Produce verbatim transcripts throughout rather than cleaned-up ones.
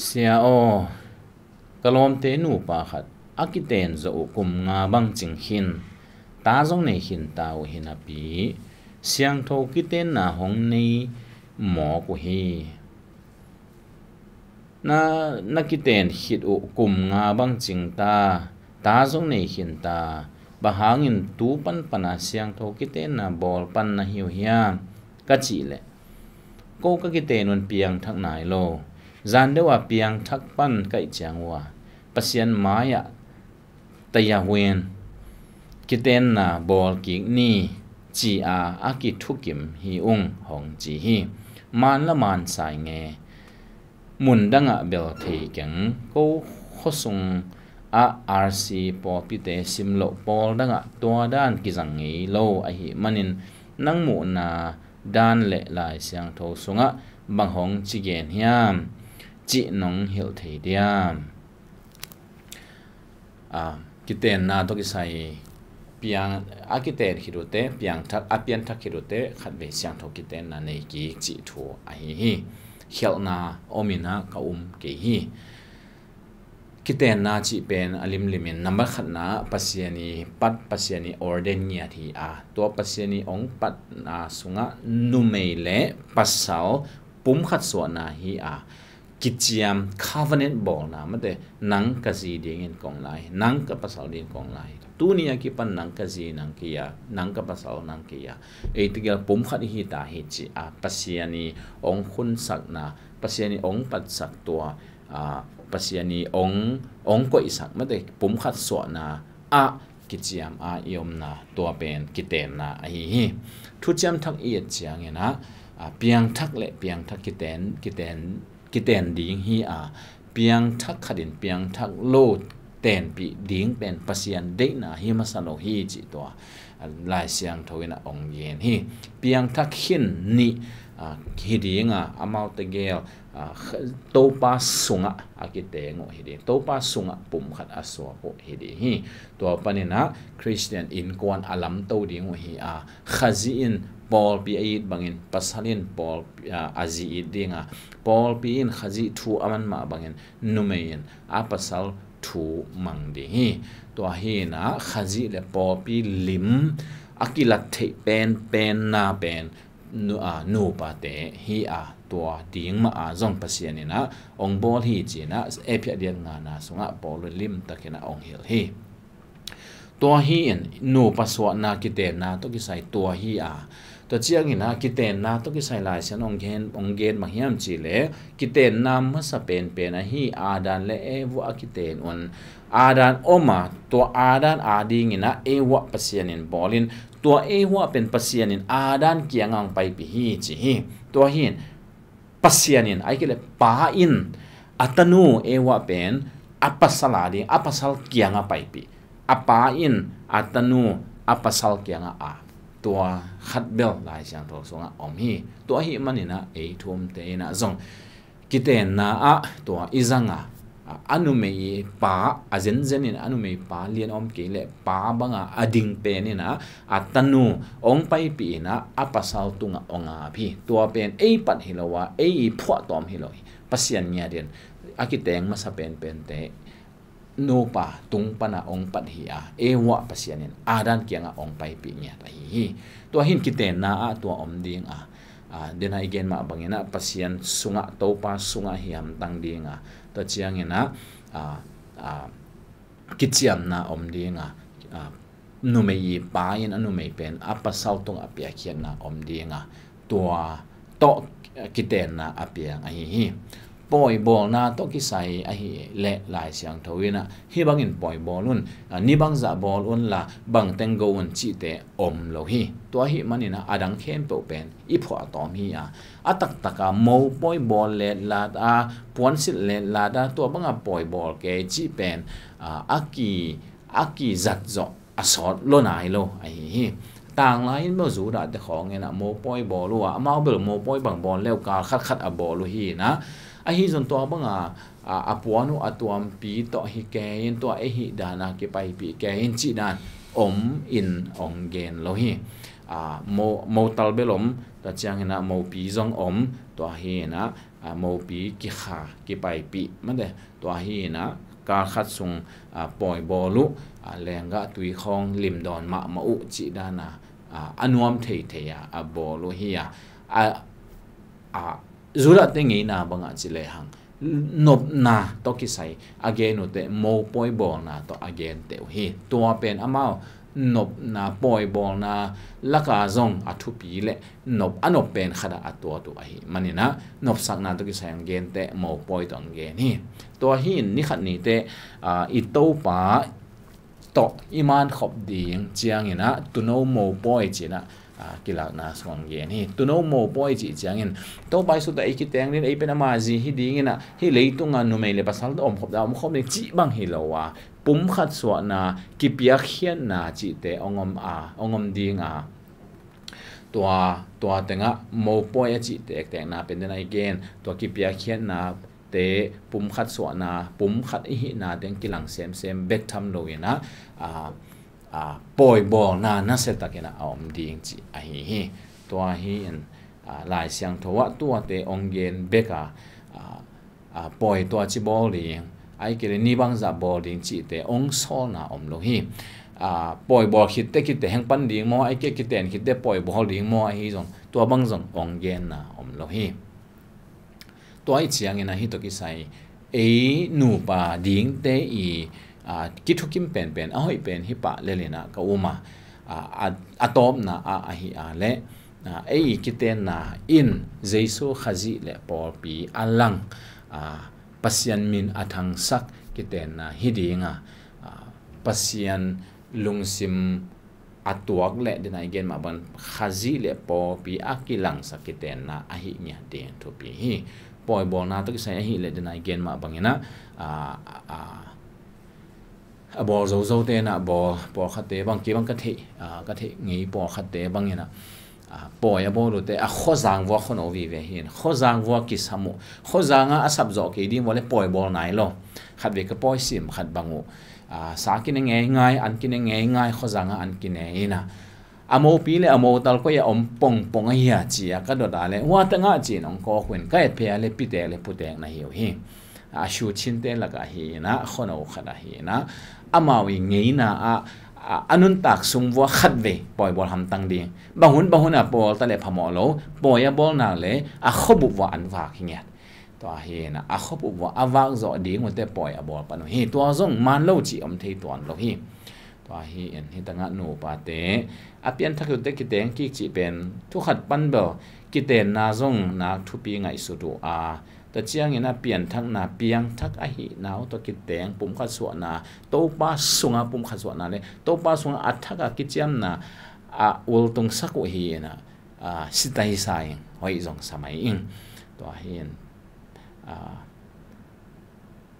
Sia aw, ka lawmte nupa khat a kiten zawh uh kum nga bang cing khin, ta zong nei khin ta uh hi napi, siangtho kitenna hong nei mawk uh hi. Na, na kiten khit uh kum nga bang cing ta, ta zong nei khin ta, bang hangin tu pan pana siangtho kitenna bawl pan na hi uh hiam? Ka cih leh, ko ka kiten un piangthak nai lo. Zan deuh a piangthak pan kaih ciang uh a, Pasian mai-ah tayah huin kitenna bawl kik ni, ci-a a kithukim hi ung, hong ci hi. Man la man sai nge. Mun dangah bel thei keng, ko khuasung ah R C pawlpite sim loh pawl dangah tua dan kizang ngei lo ahih manin, nang muhna dan le Lai Siangtho sungah bang hong ci gen hiam cih nong hilh thei diam? A, kitenna tawh kisai piang, a kiten khit uhte piangthak, a pianthak khit uhte khatvei siangtho kitenna nei kik cih thu ahi hi. Khialhna om in ah ka um kei hi. Kitenna cih pen a limlimin, nambat khatna Pasian i pat, Pasian i ordain ngiat hi a, tua Pasian i ong patna sungah numei le pasal pumkhat suahna hi a, kiciam covenant bawlna, mate, nang ka zi dingin kong la hi, nang ka pasal dingin kong la hi. Tuni a kipan nang ka zi nang kei a, nang ka pasal nang kei a, ei tegel pumkhat i hi ta hi, ci a Pasian i ong khunsakna, Pasian i ong patsak tua, a, Pasian i ong, ong koihsak, mate, pumkhat suahna ah kiciam a i omna, tua pen kitenna ahi hi. Thuciam Thak i et ciangin ah, a, piangthak le piangthak kiten, kiten, kiten ding hi a, piangthak khat in piangthak lo tenpih ding pen Pasian deihna hi masa lo hi, cih tua, a, Lai Siangtho in ah ong gen hi. Piangthak khin nih, a, hi ding a, amau tegel, a, kh-, Topa sungah a kiteng uh hi ding, Topa sungah pumkhat a suak uh hi ding hi. Tua panin ah Khristian innkuan a lamto ding uh hi a, Khazih in pawlpi a it bangin pasal in pawl, a, a zi it ding a, pawlpi in Khazih thu a man mah bangin numei in a pasal thu mang ding hi. Tua hi in ah Khazih le pawlpi lim a kilat theih penpenna pen nu-, a, nupate hi a, tua ding mah a zong Pasian in ah ong bawl hi, ci in ah Ephesus lian ngana sungah Paul in limtakin ah ong hilh hi. Tua hi in nupa suahna kitenna tawh kisai tua hi a, tua ciangin ah kitenna tawh kisai Lai Siangtho in ong gen, ong gen bang hiam cih leh, kitenna masa penpen ahi Adam le Eva a kiten un. Adam om a, tua Adam a dingin ah Eva Pasian in bawl in, tua Eva pen Pasian in Adam kiangah ong paipih hi, ci hi. Tua hi in Pasian in, ahih kei leh pa in a tanu Eva pen a pasal a ding, a pasal kiangah paipih. A pa in a tanu a pasal kiangah a, tua khat bel Lai Siangtho sungah om hi. Tua ahih manin ah ei thu umte in ah zong kitenna ah tua i zang a, a, a numei pa, a zenzen in a numei pa lian om kei leh pa bang a, a ding pen in ah a tanu ong paipih in ah a pasal tungah ong ap hi. Tua pen ei pat hi lo a, ei i phuahtawm hi lo hi. Pasian ngiat in a kiteng masa penpente nupa tung pan a ong pat hi a, Eva Pasian in Adam kiangah ong paipih ngiat ahi hi. Tua hi in kitenna ah tua om ding a, a, den a i gen mah bangin ah Pasian sungah, Topa sungah hi hamtang ding a, tua ciangin ah, a, a, kiciamna om ding a, a, numei i pa in a numei pen a pasal tungah piakkhiatna om ding a, tua tawh kitenna a piang ahi hi. Pawibawlna tawh kisai ahih leh Lai Siangtho in ah hih bangin pawibawl un, a, ni bangzah bawl unla bangteng go un cihte om lo hi. Tua ahih manin ah a dang khempeuh pen i phuahtawm hi a, a taktak a mo pawibawl letlat a, puansilh letlat a, tua bang a pawibawl kei cih pen, a, a ki, a kizat zawh a sawt lo nai lo ahi hi. Tanglai in bel Judah te khawng in ah mo pawi bawl uh a, amau bel mo pawi bang bawl le uh, kal khatkhat a bawl uh hi in ah, ahi zong tua bang a, a, a puan uh a tuampi tawh hi kei in, tua ei hih dan a kipaipih kei in cih dan om in ong gen lo hi. A, mo, mo tal bel om, tua ciangin ah mopi zong om, tua hi in ah, a, mopi kikha kipaipih mate, tua hi inah kal khat sung, a, pawi bawl uh, a, lenggah tui khawng limdawn mahmah uh cih dana, a, a nuam theithei a, a bawl uh hi a, a, a, Judah te ngeina bangah ci lehang nopna tawh kisai a gen uh teh mopawi bawlna tawh a gen teh uh hi. Tua pen amau nopna pawi bawlna laka zong a thupi le nop a nop pen khat ah a tuat uh ahi maninah nopsakna tawh kisai ang gen teh mopawi tawh ang gen hi. Tua hi in ni khat ni teh, a, i Topa tawh i man khop ding cianginah tuuno mopawi cinah, a, kilakna sung ang gen hi. Tuuno mopawi cih ciangin Topa i sut ah ei kiteng ding, ei pen ama zi hi dinginah hih leitunga numei le pasal tawh om khop dah om khop ding cih bang hi lo a, pumkhat suahna, kipiakkhiatna cihte ong om a, ong om ding a, tua, tua tengah mopawi a cih tektekna pen den a i gen, tua kipiakkhiatna te, pumkhat suahna, pumkhat i hihna teng kilang semsem bek tham lo inah, a, a, pawi bawlna nasia takinah a om ding cih ahi hi. Tua hi in, a, Lai Siangtho ah tuate ong gen bek a, a, a, pawi tua ci bawl ding, ai kei le ni bangzah bawl ding cihte ong sawlna om lo hi. A, pawi bawl khitte kitte heng pan ding maw, ai kei kiten khitte pawi bawl ding maw, ahi zong tua bang zong ong genna om lo hi. Tua i ciangin ahi tawh kisai ei nupa dingte i, a, kithukim penpen a hoih pen hi pah lelinah ka um a, a, a, a tawpna ah ahi a le, a, ei kitenna in Jesu Khazih le pawlpi a lang, a, Pasian min a thangsak kitenna hi dinga, a, Pasian lungsim a tuak le dena i gen mah bang Khazih le pawlpi a kilangsak kitenna ahi ngiat ding thupi hi. Pawi bawlna tawh kisai ahi le dena i gen mah banginah, a, a, a bawl zozo tenah bawl pawlkhatte bang kei bang ka theih, a, ka theih ngei pawlkhatte banginah, a, pawi a bawl uhte a khuazang vua khuano vive hi in khuazang vua kisam uh, khuazanga a sap zawh kei ding vua le pawi bawl nai lo. Khatvei ka pawi sim khat bang uh, a, sa kine ngeingai, an kine ngeingai, khuazanga an kine inah a mopi le a motal koi a om pongpong a hia ci a ka dot a le hua tengah ci in ong kawk uh in ka et phei a le pitek le putek na hi uh hi. A, a shu chinte lakah hi inah khuano khat ahi inah amau i ngeina ah, a, a nuntak sung vua khatvei pawi bawl hamtang ding, bang hun bang hun a bawl ta le phamawh lo, pawi a bawl nak le a khuabup vua an vak hi ngiat. Tua hi inah a khuabup vua a vak zawh ding uhte pawi a bawl pan uh hi. Tua zong man lo cih om thei tuan lo hi. Tua hi in hi tangah nupate a pianthak uhte kiteng kik cih pen thu khat pan bel kitenna zong nak thupi ngaihsut uh a, tua ciangin a pianthakna piangthak ahihna uh tawh kiteng pumkhat suahna, Topa sunga pumkhat suahna le Topa sunga a thak a kiciamna a ultungsak uh hi inah, a, sitaisa in hoih zong sa mai in. Tua hi in, a,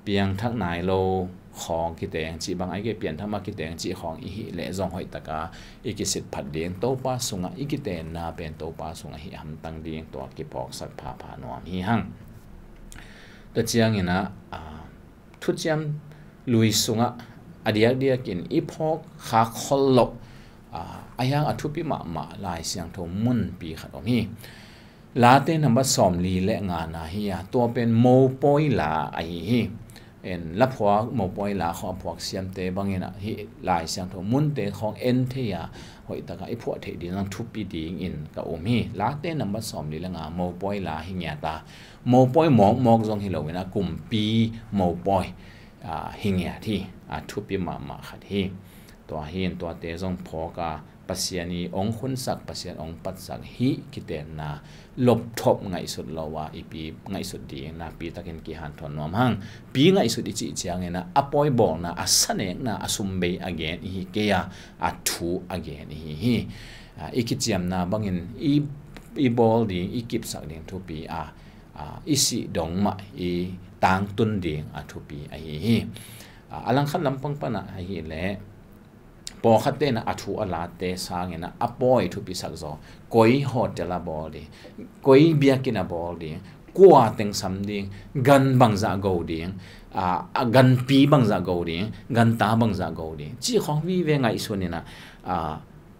piangthak nai lo khawng kiteng cih bang ai kei pianthak mah kiteng cih khawng i hih leh zong hoih taka i kisit phat ding, Topa sungah i kitenna pen Topa sungah hih hamtang ding tua kiphawksak phapha nuam hi hang. Tua cianginah, a, thuciam lui sungah a diakdiakin i phawk khak khol loh, a, a hiang a thupi mahmah Lai Siangtho munpi khat om hi. Late nambat sawmli le ngana hi a, tua pen mopawi la ahi hi. En laphuak mopawi la khawng a phuak siamte bangin ah hih Lai Siangtho munte khawng en thei a, hoih takah i phuah theih ding zong thupi dingin ka um hi. Late nambat sawmli le nga mopawi la hi ngiat a, mopawi mawkmawk zong hi loin a kumpi mopawi, a, hi ngiat hi. A thupi mahmah khat hi. Tua hi in tuate zong phawk a, Pasian i ong khunsak, Pasian ong patsak hih kitenna lopthop ngaihsut lo a, i pi ngaihsut ding nakpi takin kihanthawn nuam hang. Pi ngaihsut i cih ciangin ah a pawibawlna, a sanekna, a sumbei a gen i hi kei a, a thu a gen i hi hi. A, i kiciamna bangin i, i bawl ding, i kipsak ding thupi a, a, i sih dong mah i tangtun ding a thupi ahi hi. A, a langkhat lampang panah ahileh pawlkhatte in ah a thu a latte sangin ah a pawi thupisak zaw, koi hotel a bawl ding, koi biakinn a bawl ding, kua teng sam ding, gan bangzah go ding, a, a ganpi bangzah go ding, ganta bangzah go ding, cih khawng vive ngaihsun in ah, a,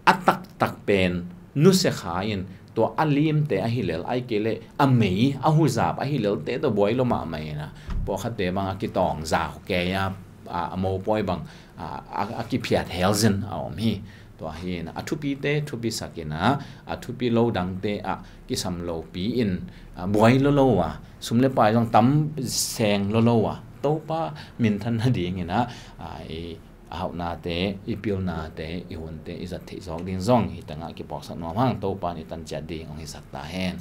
a taktak pen nusia kha in tua a limte ahi lel, ai kei leh a mei a huzap ahi lelte tawh buai lo mahmah in ah, pawlkhatte bang a kitawng zau kei a, a, a mopawi bang a, a, a kiphiat helzin a om hi. Tua hi in ah a thupite thupisak in ah, a thupi lo dangte ah kisam lopi in, a, buai lo lo a, sum le pai zong tam seng lo lo a, Topa minthan nading in ah, a, i a hauhnate, i pilnate, i hunte i zat theih zawk ding zong hi tangah kipawlsak nuam hang. Topa in i tan ciat ding hong hisak ta hen.